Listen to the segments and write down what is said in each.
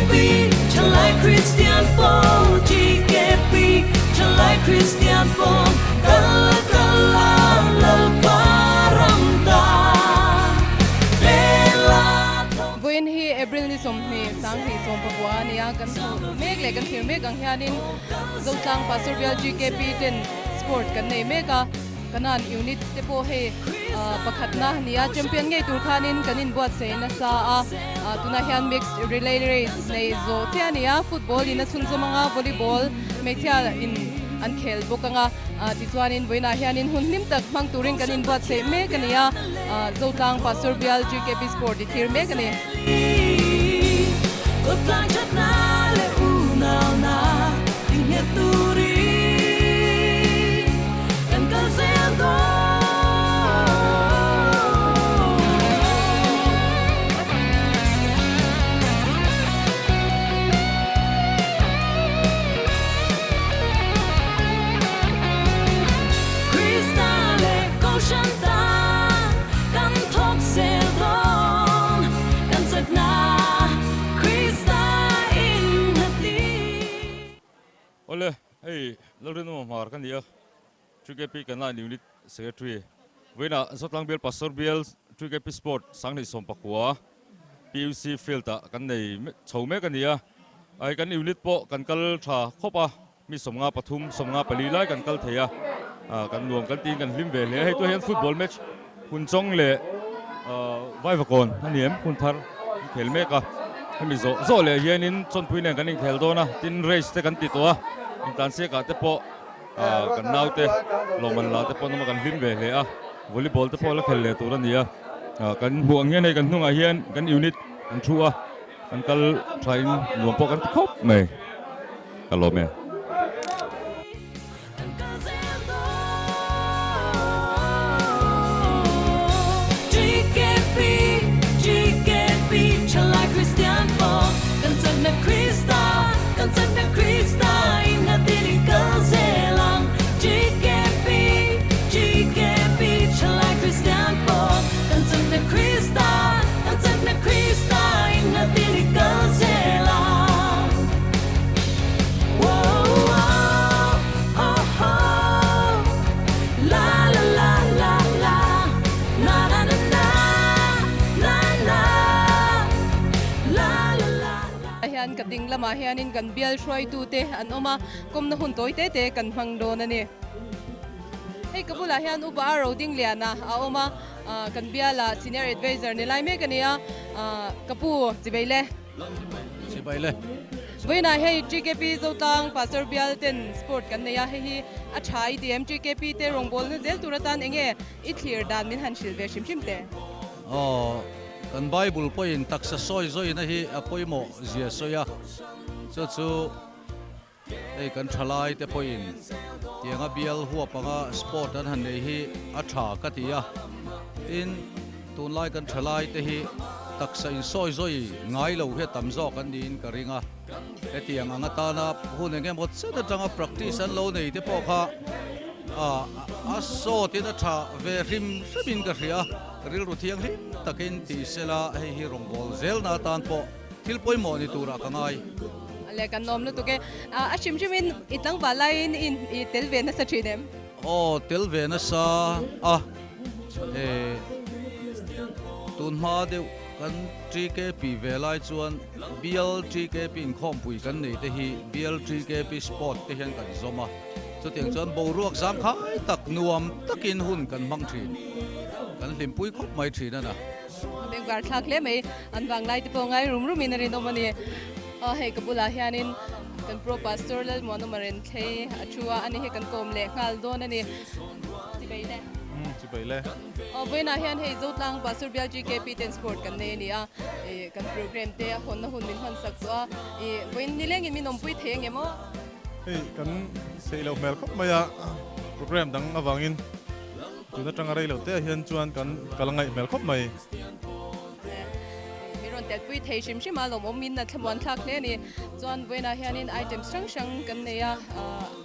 GKP Thalai Kristian Pawl GKP Thalai Kristian Pawl Kal a kal a Lalpa ram ta Bela tho Vawiin hi April ni 20 2019 a nia, kan hmuh mek leh kan thlir mek ang hianin Zotlang Pastor Bial GKP ten sport kan nei mek a. Kanan unit te pawh hei pakhatna a ni a, champion ngei tur khanin kan inbuatsaih nasa a, tunah hian mixed relay race nei zawh chiah a ni a, football in a chhunzawm ang a, volleyball hmeichhia in an khel bawk ang a, tichuanin vawiinah hianin hun hlim tak hmang turin kan inbuatsaih mek a ni a, Zotlang Pastor Bial GKP Sport i thlir mek a ni. Awle, hei Lalrinawma Hmar ka ni a, TKP Kanaan Unit Secretary. Vawiinah Zotlang Bial Pastor Bial TKP Sport 2019 PUC Field ah kan nei chho mek a ni a. Ai kan unit pawh kan kal tha khawp a. Mi 53, 54 lai kan kal thei a, kan nuam kan tiin kan hlim ve hle. Hei tuah hian football match hun chawng leh Vaivakawn a ni em hun thar an khel mek a. Hemi zawh zawh leh hianin chawnpui nen kan inkhel dawn a, tin race te kan ti tawh a, intlansiakah te pawh kan naute lawmman la te pawh an awm a, kan hlim ve hle a. Volleyball te pawh la khel leh tur a ni a, kan hmuh ang hian hei kan hnungah hian kan unit an thu a. Kan kal thain nuam pawh kan ti khawp mai. Ka lawm e. Hian ka ding lamah hianin kan bial hruaitute an awm a, kawmna hun tawi te te kan hmang dawn a ni. Hei ka bulah hian Upa a ro ding liana a awm a. Kan biala Senior Adviser ni lai mek a ni a, ka pu chibai le. Chibai le. Vawiinah hei TKP Zotlang Pastor bial ten sport kan nei a, hei hi a tha i ti em? TKP te rawngbawlna zel tur atan enge i thlir dan min han hrilh ve hrim hrim teh? Aw, kan Bible pawhin taksa sawi zawina hi a pawimawh zia sawi a, chu chu Hei kan thalai te pawhin tianga bial huap anga sport an han nei hi a tha ka ti a, tin tunlai kan thalai te hi taksa insawi zawi ngai lo hi a tam zawk an niin ka ring a, hetiang ang atana hun eng emaw chet atanga practice an lo nei te pawh kha a sawtin a tha ve hrim hrimin ka hria, rilru thianghlim takin ti sela hei hi rawngbâwl zelna atan pawh thil pawimawh ni turah ka ngai. Le kan nawm lutuk e. A hrim hrim in i tlangval laiin i i tel ve nasa thin em? Aw tel ve nasa a e tun hma deuh kan TKP ve lai chuan Bial TKP inkhawmpui kan nei te hi Bial TKP sport te hian kan zawm a, chutiang chuan boruak zangkhai tak nuam takin hun kan hmang thin, kan hlimpui khawp mai thin a na. A bengvar thlak hle mai, an vanglai te pawh ngai rum rum in a rinawm a ni. Aw hei ka bulah hianin kan Pro Pastor Lalmuanawma Renthlei a thu a, ani hi kan kawm leh nghal dawn a ni. Chibai le. Umm chibai le. Aw vawiinah hian hei Zotlang Pastor Bial GKP ten sport kan nei a ni a, ih kan program te a hawnna hun min hawn sak tawh a, ih vawiin nilengin min awmpui thei ang em aw? Hei kan sei loh hmel khawp mai a, program dang avangin. Tun atanga rei lo te ah hian chuan kan kal ngaih hmel khawp mai. Mi rawn telpui thei hrim hrim a, lawmawm in a thlamuan thlak hle a ni. Chuan vawiinah hianin items hrang hrang kan nei a,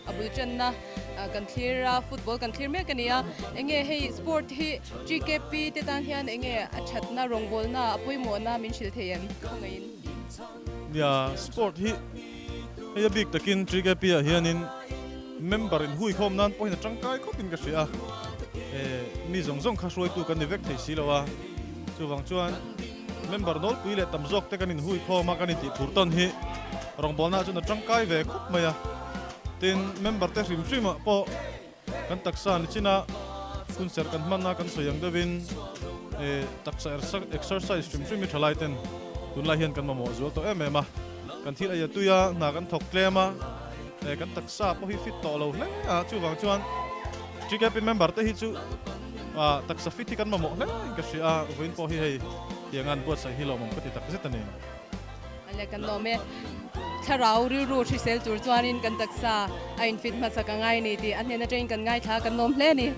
a bul tanna kan thlir a, football kan thlir mek a ni a. Enge hei sport hi TKP te tan hian enge a thatna, rawngbawlna, a pawimawhna min hrilh thei em? Khawngaihin. Nia, sport hi hei a bik takin TKP ah hianin member in hui khawm nan pawhin a tangkai khawpin ka hria a, mi zawng zawng kha hruaitu kan ni vek thei si lo a, chuvang chuan member nawlpui leh tam zawk te kan in hui khawm a, kan intih phur tawn hi rawngbawlna ah chuan a tangkai ve khawp mai a, tin member te hrim hrim ah pawh Kan taksa ni china hunserh kan hman a, kan sawi ang deuhin taksa exercise hrim hrim hi thalai ten tunlai hian kan mamawh zual tawh em em a. Kan thil ei a tui a, hna kan thawk tlem a, kan taksa pawh hi fit tawh lo hle a, chuvang chuan TKP member te hi chu taksa fit hi kan mamawh hle in ka hria a, vawiin pawh hi hei tiang an buatsaih hi lawmawm ka ti takzet a ni. Ale kan lawm e. Thlarau rilru hrisel tur chuanin kan taksa a infit hmasak a ngai ni tih a hnen atangin kan ngaithla a, kan lawm hle a ni.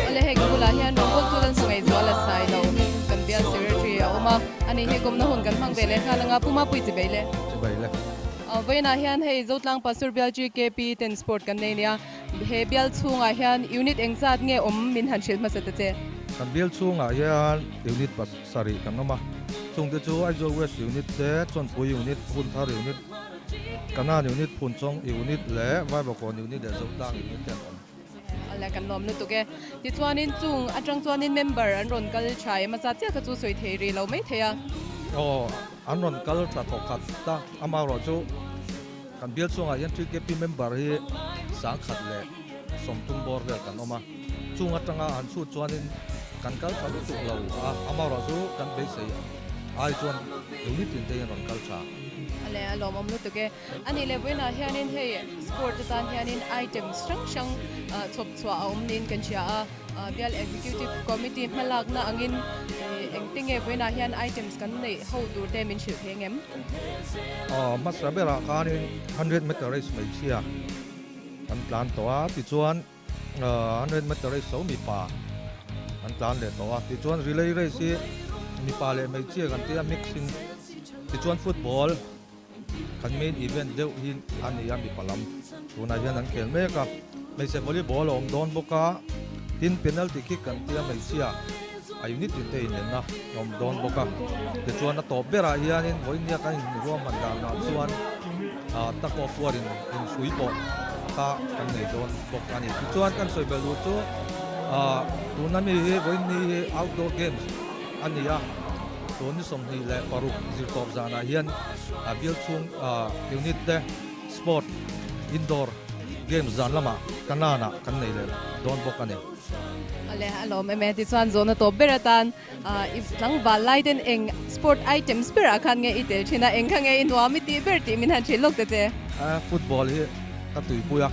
Awle hei ka bulah hian rawngbawltu lan sa ngaihzual a sai lo kan bial secretary a awm a, ani hi kawmna hun kan hmang ve leh nghal anga Puma pui chi bei le. Chi bei le. Vawiinah hian hei Zotlang Pastor Bial GKP ten sport kan nei nia, he bial chhungah hian unit engzat nge awm min han hrilh hmasa ta che? Kan bial chhungah hian unit pasarih kan awm a, chungte chu Aizawl West unit te, Chawnpui unit, Hunthar unit, Kanan unit, Phunchawng unit leh Vaivakawn unit leh Zotlang unit te an awm. Awle kan lawm lutuk e. Tichuanin chung atang chuanin member an rawn kal tha em a zat chiah kha chu sawi thei rih lo mai thei a. Aw an rawn kal tha thawk khat ta amaherawh chu kan bial chhungah hian TKP member hi sangkhat leh sawmthum bawr vel kan awm a, chung atanga han chhut chuanin kan kal tha lutuk lo a, amaherawh chu kan beisei ai chuan unit tin te hian rawn kal tha. Awle a lawmawm lutuk e. A nih leh vawiinah hianin hei sport atan hianin items hrang hrang chhawp chhuah a awm niin kan hria a, bial executive committee hmalakna angin engte nge vawiinah hian items kan neih ho tur te min hrilh thei angem? Aw hmasa berah khanin 100 meter race hmeichhia kan tlan tawh a, tichuan 100 meter race so mipa kan tlan leh tawh a, tichuan relay race hi mipa leh hmeichhia kan tia mix in tichuan football Kan main event deuh hi a ni a mipa lam tunah hian an khel mek a, hmeichhe volleyball a awm dawn bawk a, tin penalty kick kan tia hmeichhia a unit tin te inenna a awm dawn bawk a, tichuan a tawp berah hianin vawinia kan inruahman danah chuan tug of war in inhrui pawh kha kan nei dawn bawk a ni. Tichuan kan sawi belh duh chu tuna mi hi vawiin hi outdoor games a ni a. Tun ni 26 zirtawp zanah hian a bial chhung unit te sport indoor games zan lamah Kanaan-ah kan nei leh dawn bawk a ni. Awle a lawm em e, tichuan zawhna tawp ber atan i tlangval lai ten eng sport items berah khan nge i tel thin a, eng kha nge i nuam i tih ber tih min han hrilh lawk ta che. Football hi ka tuipui a,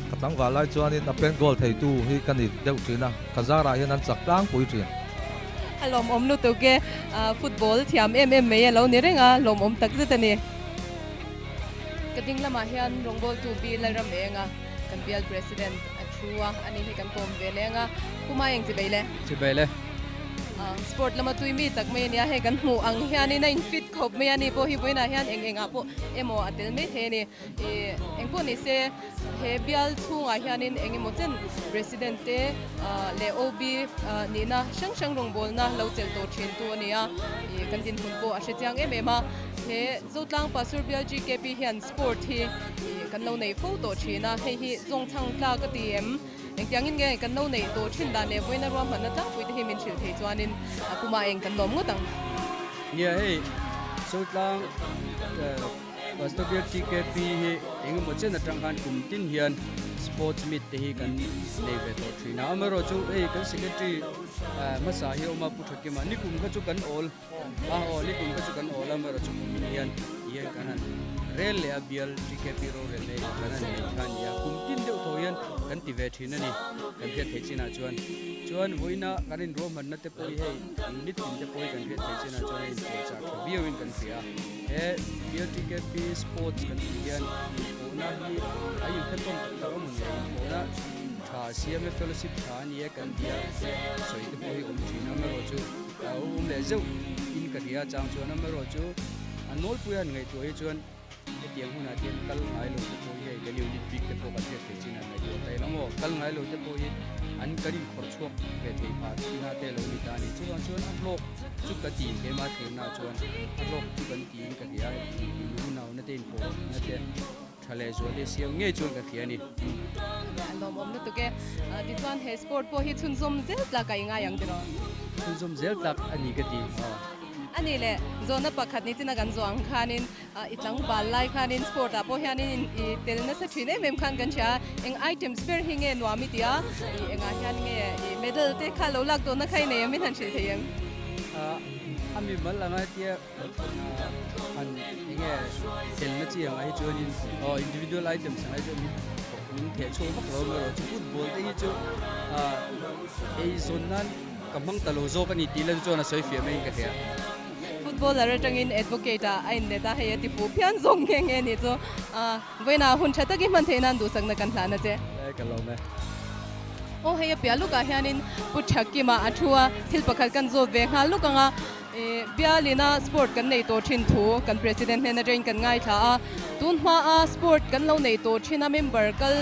ka tlangval lai chuanin a pen goal theitu hi ka ni deuh thin a, ka zarah hian an chak tlangpui thin. A lawmawm lutuk e, football thiam em em mai a lo ni reng a, lawmawm tak zet a ni. Ka ding lamah hian rawngbawltu Pi Lalram Enga kan bial President a thu a, ani hi kan kawm ve leng a, Pu Maeng chi bei le? Chi bei le. Sport lama tui mi tak mai a nia, hei kan hmuh ang hianin a infit khawp mai a ni pawh hi vawiinah hian eng engah pawh emaw a tel mai thei a ni. Engpawh ni se he bial chhungah hianin eng emaw chen President te leh OB nihna hrang hrang rawngbawlna lo chelh tawh thin tu a ni a, kan dinhmun pawh a hre chiang em em a. He Zotlang Pastor Bial GKP hian sport hi kan lo nei fo tawh thin a, hei hi zawngchhang tlak a ti em? Engtiangin nge kan lo neih tawh thin dan leh vawiina ruahmanna tlangpui te hi min hrilh thei chuanin a puma eng kan lawm ngawt ang. Nia hei Zotlang Pastor Bill TKP hi engemaw chen atang khan kum tin hian sports meet te hi kan nei ve tawh thin a, amaherawhchu hei kan secretary hmasa hi a awm a Pu Thakima, nikum kha chu kan awl a, aw nikum kha chu kan awl a, amaherawhchu kumin hian tihian kan han rel leh a bial TKP rorel nei kan han nei kha a ni a, kum tin deuh tho hian kan ti ve thin a ni kan hriat theih chinah chuan. Chuan vawiina kan inruahmanna te pawh hi hei unit tin te pawh hi kan hriat theih chinah chuan a inpuahchah tha viauin kan hria a. He BLTKP Sports kan tih hian inpawhna hi a inphetawm tak tak a maw ni a, inpawhna tha a siam e fellowship tha a ni e kan tia sawi te pawh hi awm thin a, amaherawhchu a awm leh zeuh in ka hria chang chuan amaherawhchu a nawlpui han ngaihtuah hi chuan hetiang hunah hian kal ngai lo te pawh hi hei kan unit bik te pawh kan hriat theih chin an ngaihtuah ta ila maw kal ngai lo te pawh hi an kan inkhawrh chhuak ve thei phah tihna te lo ni ta a ni chuvang chuan a hlawk chu ka ti tlem a thlirna chuan a hlawk chu kan tiin ka hria unauna te inpawhna te Tha leh zual hi siam ngei chuan ka hria a ni. A lawmawm lutuk e. Tichuan he sport pawh hi chhunzawm zel tlak a i ngai ang tiraw? Chhunzawm zel tlak a ni ka ti. Aw. A nih leh, zawhna pakhat ni china kan zawh ang khanin i tlangval lai khanin sport ah pawh hianin i tel nasa thin em em khan kan hria a, eng items ber hi nge nuam i tih a, i engah hian nge i medal te kha lo lak tawhna kha i nei em min han hrilh thei em? A mimal anga tia Han enge telna chi ang ah hi chuanin aw individual items ang ah hi chuan min min theh chhuak vak lo amaherawh chu football te hi chu ah eizawn nan ka hmang ta lo zawk a ni tih lan chuan a sawi fiah maiin ka hria. Footballer atangin advocate ah a inlet a, hei a ti fuh phian zawk nghe nghe a nih chu. Ah vawiinah hun tha takin hman theih nan duhsakna kan hlan a che. E ka lawm e. Aw hei a piah lukah hianin Pu Thakima a thu a, thil pakhat kan zawt ve nghal luk ang a. Bialina sport kan nei tawh thin thu kan President hnen atangin kan ngaithla a, tun hmaa sport kan lo nei tawh thin a member kal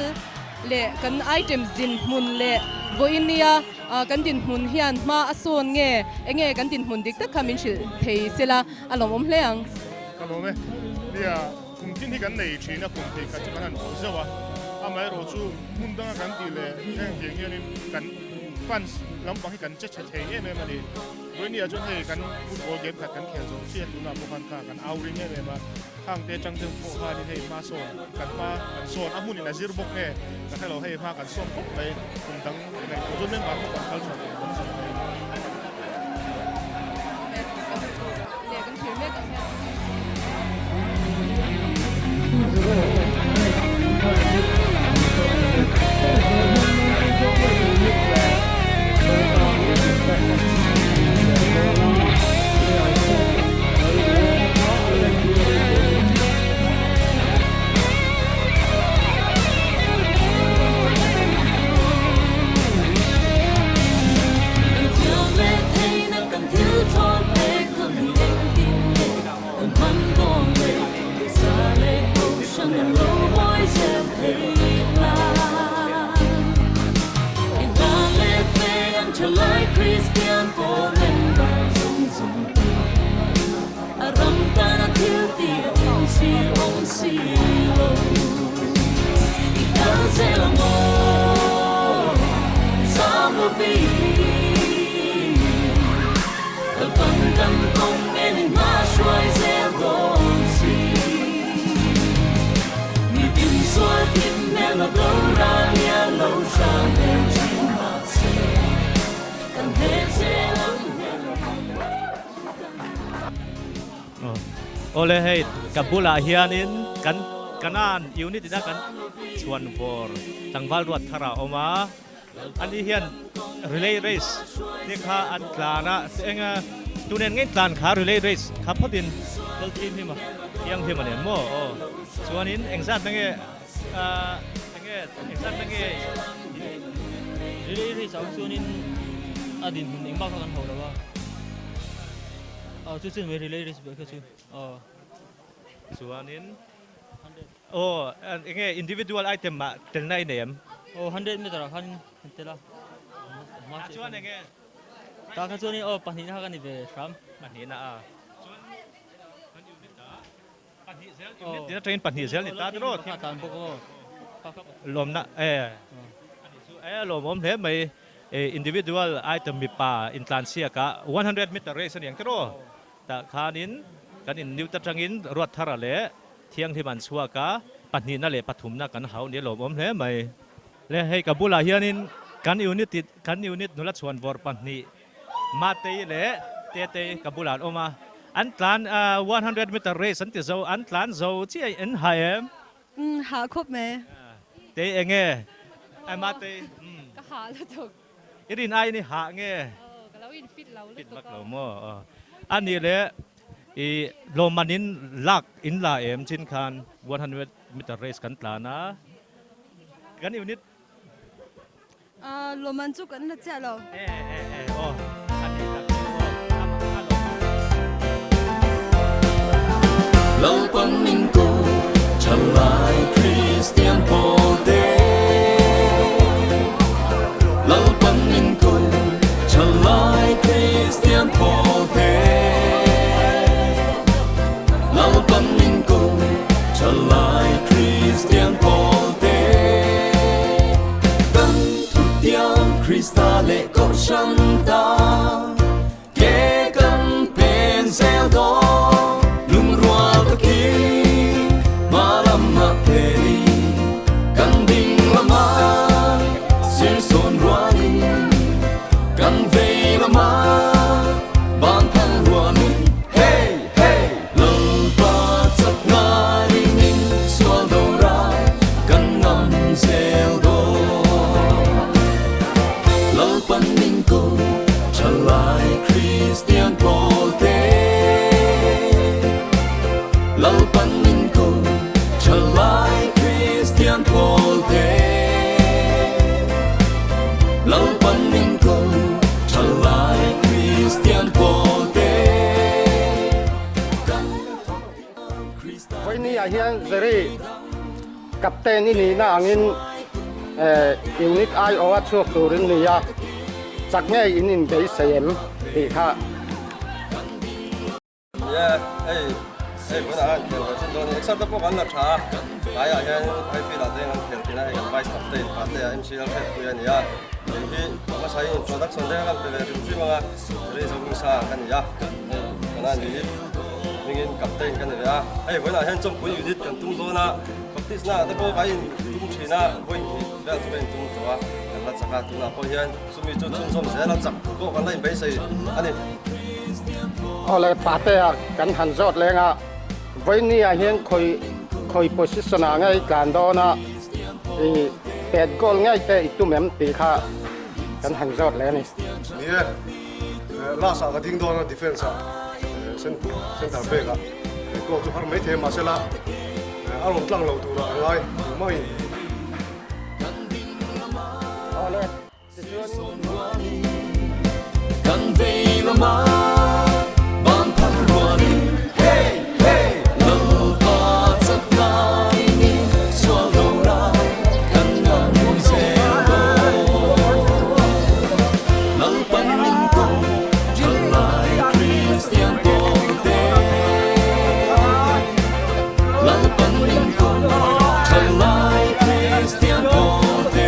leh kan items dinhmun leh vawiinia kan dinhmun hian hma a sawn nge enge kan dinhmun dik tak kha min hrilh thei sela a lawmawm hle ang. Ka lawm e. Nia, kum tin hi kan nei thin a, kum thei khat chu kan han haw zeuh a, amaherawhchu hmun danga kan tih leh heng tiang hianin kan fans lampang hi kan che chhe thei em em a ni. Vawinia chuan hei kan football game khat kan khel zawh chiah tunah pawh khan kha kan au ring em em a, khang te atang deuh pawh khanin hei hma sawn kan hma kan sawn a hmunin a zir bawk nge ka hrelo hei hma kan sawn khawp mai kum dang ngaihtuah chuan member pawh kan kal tha ve kan sawn mai. Awle hei ka bulah hianin kan kanan unit ina kan chhuan vawr tlangval ruat thar a awm a. Ani hian relay race te kha an tlan a, enga tunen ngei tlan kha relay race kha phawtin kal thim him a, thiang him a nen maw aw. Chuanin engzat na nge enge engzat na nge Relay race ah chuanin a dinhmun engmah kha kan hauh lo a, aw chu chu ni mai relay race ber kha chu aw. Chuanin Aw, enge individual item ah telna i nei em? Aw, 100 meter ah khan kan tel a. Tah chuan enge? Tah kha chuan aw pahnihna kha ka ni ve hram. Pahnihna a. Chuan kan unit ah pahnih zel unit din atangin pahnih zel ni ta tiraw? Kha tan bawk aw. Lawmna e. Ani chu e lawmawm hle mai. Individual item mipa intlansiak ah 100 meter race a ni ang tiraw? Tah khanin kan in new ta tangin Ruatthara leh Thianghlim an chhuak a, pahnihna leh pathumna kan hauh ni lawmawm hle mai. Le hei ka bulah hianin kan unit kan unit nula chhuan vawr pahnih Matei leh Tetei ka bulah an awm a, an tlan 100 meter race an ti zo, an tlan zo chiah in ha em? Umm ha khawp mai. Tei enge? Ai Matei umm. Ka ha lutuk. I rin aiin i hah nge? Aw ka lo in fit lo lutuk a. Fit vak lo maw? Aw a nih leh i lawmman in lak in la em chin khan 100 meter race kan tlan a, kan unit. Lawman chu kan la chiah lo. Lalpan min ko thalai Kristian pawl te Lalpan min ko thalai Kristian pawl te Lalpan min ko thalai Kristian pawl te Kan thutiam Krista leh Kohhran tan Ke kan pen zel dawn lungrual takin hma lamah phelin kan ding lama sirsawn rualin kan vei lama ban phal rualin hey hey Lalpa chak ngarin in sual do rai kan ngam zel dawn Lalpan min ko thalai Kristian pawl te Lalpan min ko thalai Kristian pawl te Lalpan min ko thalai Kristian pawl te Kan Vawiini ah hian Jerry Captain i nihna angin unit aiawh a chhuak turin ni a, chak ngei in inbeisei em tih kha. Nia, hei hei vawiinah khan khel ve chin dawn a ni. Exer te pawh kan la tha a, tlaiah hian Highfield ah te hian kan khel thin a, hei kan Vice Captain Pate ah MC Lalhriatpuii a ni a, hei hi hmasa hi introduction te kha kan pe ve hrim hrim ang a, Ri Zohmingsa ka ni a, hei tunah unit hmingin Captain ka ni ve a, hei vawiinah hian chawmpui unit kan tum dawn a. Baptisna te pawh ka in tum thin a, vawi hnih vel chu ka in tum tawh a, kan la chak a, tunah pawh hian chumi chu chhunzawm zel a chak pawh kan la in beisei a ni. Awle Patea kan han zawt leng a, vawiini ah hian khawi khawi position ah nge i tlan dawn a, i pet goal ngei te i tum em tih kha kan han zawt leh a ni. Ni e, last ah ka ding dawn a defence ah center back ah goal chu har maithei a mahsela A rawn tlang lo turah a ngai tumah in. Kan vei lama ban phal rualin hey hey Lalpa chak lai in sual do rai kan ngam zel dawn Lalpan min ko thalai Kristian pawl te Lalpan min ko thalai Kristian pawl te.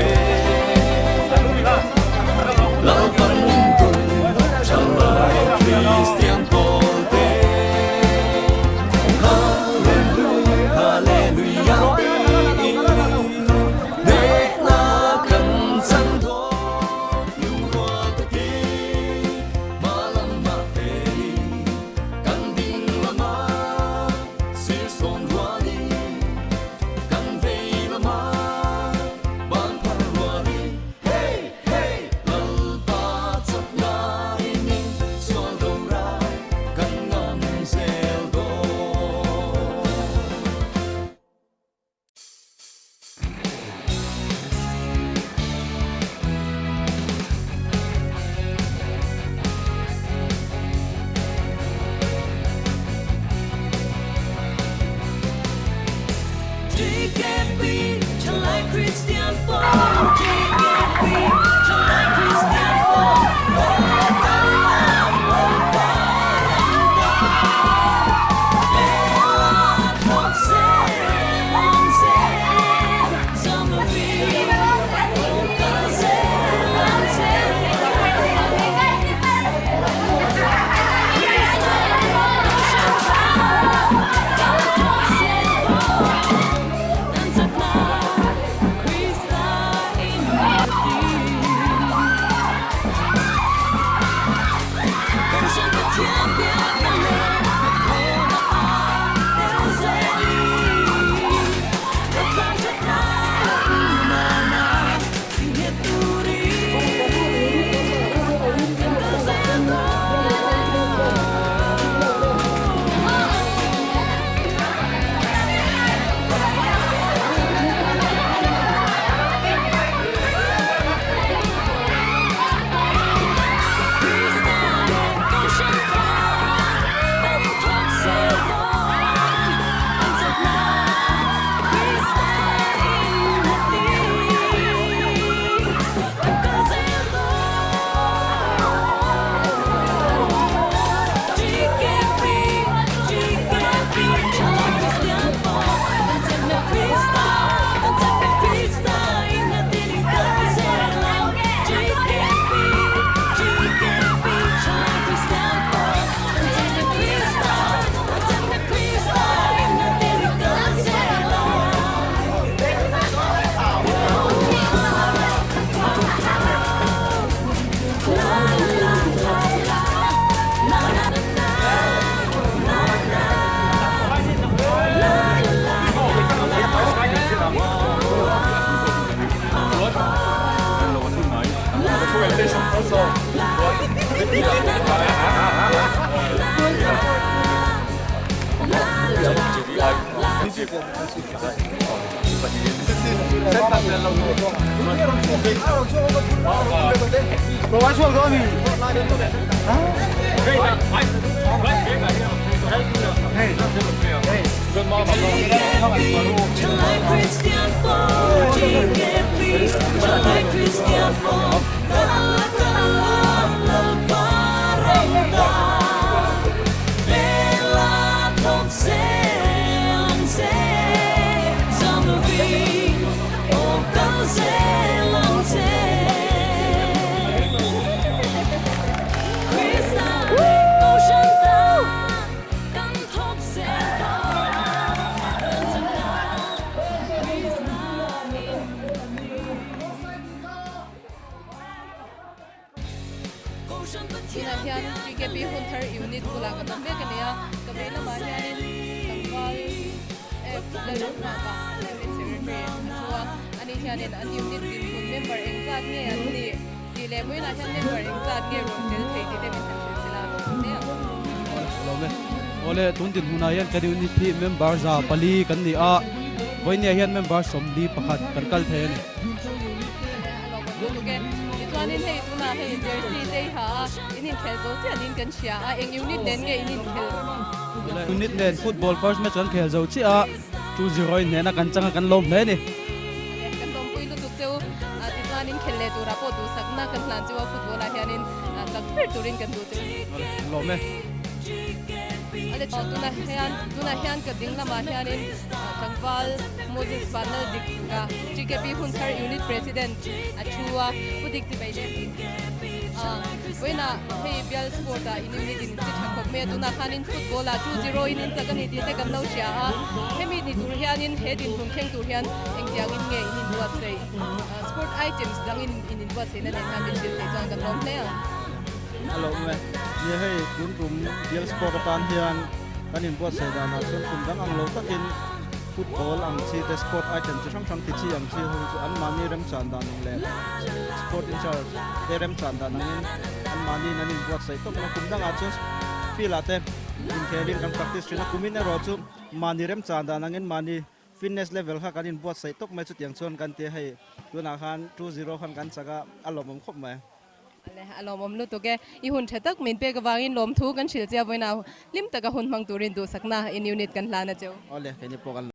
Tunah hian TKP hun thar unit bulah kan awm mek a ni a, ka vei lamah hianin tlangval F Lalrunghaka unit secretary a thu a, ani hianin an unit dinhmun member engzat nge an nih tih leh vawiinah hian member engzat nge rawn tel thei tih te min han hrilh sela a lawm hle ang. Lawm e. Awle tun dinhmunah hian kan unit hi member 400 kan ni a, vawiinah hian member 41 kan kal thei a ni. A lawmawm lutuk e. Tichuanin hei tunah hei jersey te i ha a, in inkhel zo chiahin kan hria a, eng unit nen nge in inkhel? Unit nen football first match kan khel zo chiah a, 2-0 in hnehna kan chang a, kan lawm hle a ni. Kan lawmpui lutuk cheu a, tichuanin khel leh turah pawh duhsakna kan hlan cheu a, football ah hianin chak ber turin kan duh cheu. Lawm e. Tunah hian tunah hian ka ding lamah hianin tlangval Moses Vanlal Dikka TKP Hunthar Unit President a thu a, Pu Dik chi bai le. Vawiinah hei bial sport ah in unit in chi tha khawp mai a, tunah khanin football ah 2-0 in in chak a ni tih te kan lo hria a, hemi ni tur hianin he dinhmun thleng tur hian engtiangin nge in inbuatsaih? Sport items dangin in inbuatsaihna nen hian min hrilh theih chuan kan lawm hle ang. A lo awm e. Nia hei tun tum bial sport atan hian kan inbuatsaih danah chuan kum dang ang lo takin football ang chi te sport item chi hrang hrang ti chi ang chi ho hi chu anmahni remchan dan ang leh sport in charge te remchan dan angin anmahniin an inbuatsaih tawp a. Kum dangah chuan field ah te inkhelin kan practice thin a, kumin erawh chu mahni remchan dan angin mahni Fitness level kha kan inbuatsaih tawp mai chutiang chuan kan ti a, hei tunah khan 2-0 khan kan chak a, a lawmawm khawp mai. Ale, a lawmawm lutuk e. I hun tha tak min pek avangin lawmthu kan hrilh che a, vawiinah hlim taka hun hmang turin duhsakna in unit kan hlan a cheu. Awle, keini pawh kan.